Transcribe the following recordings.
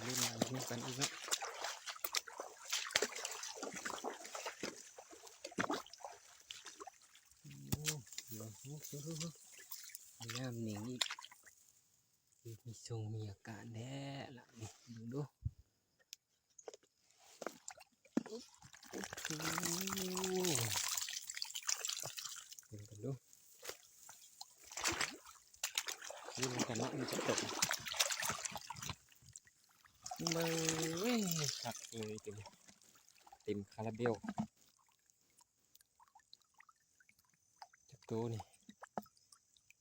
ຫຼິ້ນນ້ຳຮ່ວມກັນອີກເນາະ. ໂອ້ ນ້ຳນີ້ມີຊົງມີອາການແທ້ລະນີ້ ເບິ່ງດູ. ໂອ້ໂຫ ເບິ່ງກັນດູ ເບິ່ງກັນເນາະ ມັນຈະຕົກ. ເບິ່ງ ເອີຍ ຄັກເລີຍ ເຕັມ ເຕັມຄາລາເບວ. ຈັກໂຕນີ້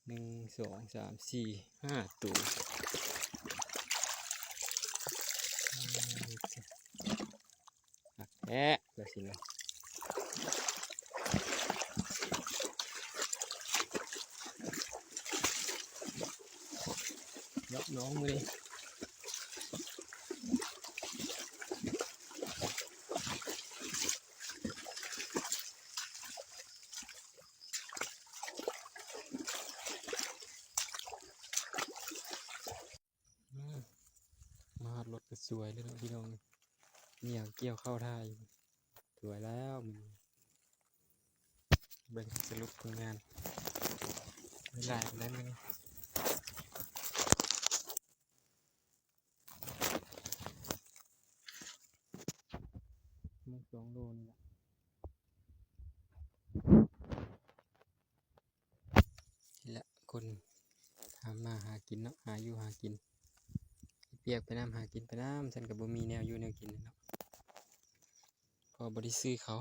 ໜຶ່ງ ສອງ ສາມ ສີ່ ຫ້າໂຕ. ອືມ ຄັກແທ້ ວ່າຊິເນາະ. ເນາະ ນ້ອງມື້ນີ້ ມາ ມາຮອດລົດກໍສວຍເລີຍເນາະພີ່ນ້ອງ. ເຫຍກ່ຽວເຂົ້າທ່າຢູ່ ສວຍແລ້ວມື້ນີ້. ເບິ່ງສະຫຼຸບຜົນງານ ໄດ້ຫຼາຍປານໃດມື້ນີ້. ປະມານສອງໂລນີ້ແຫຼະ ນີ້ແຫຼະ ຄົນທຳມາຫາກິນເນາະ ຫາຢູ່ຫາກິນ ເຮັດວຽກໄປນຳ ຫາກິນໄປນຳ ຊັ້ນກໍບໍ່ມີແນວຢູ່ແນວກິນເນາະ ເພາະບໍ່ໄດ້ຊື້ເຂົ້າ.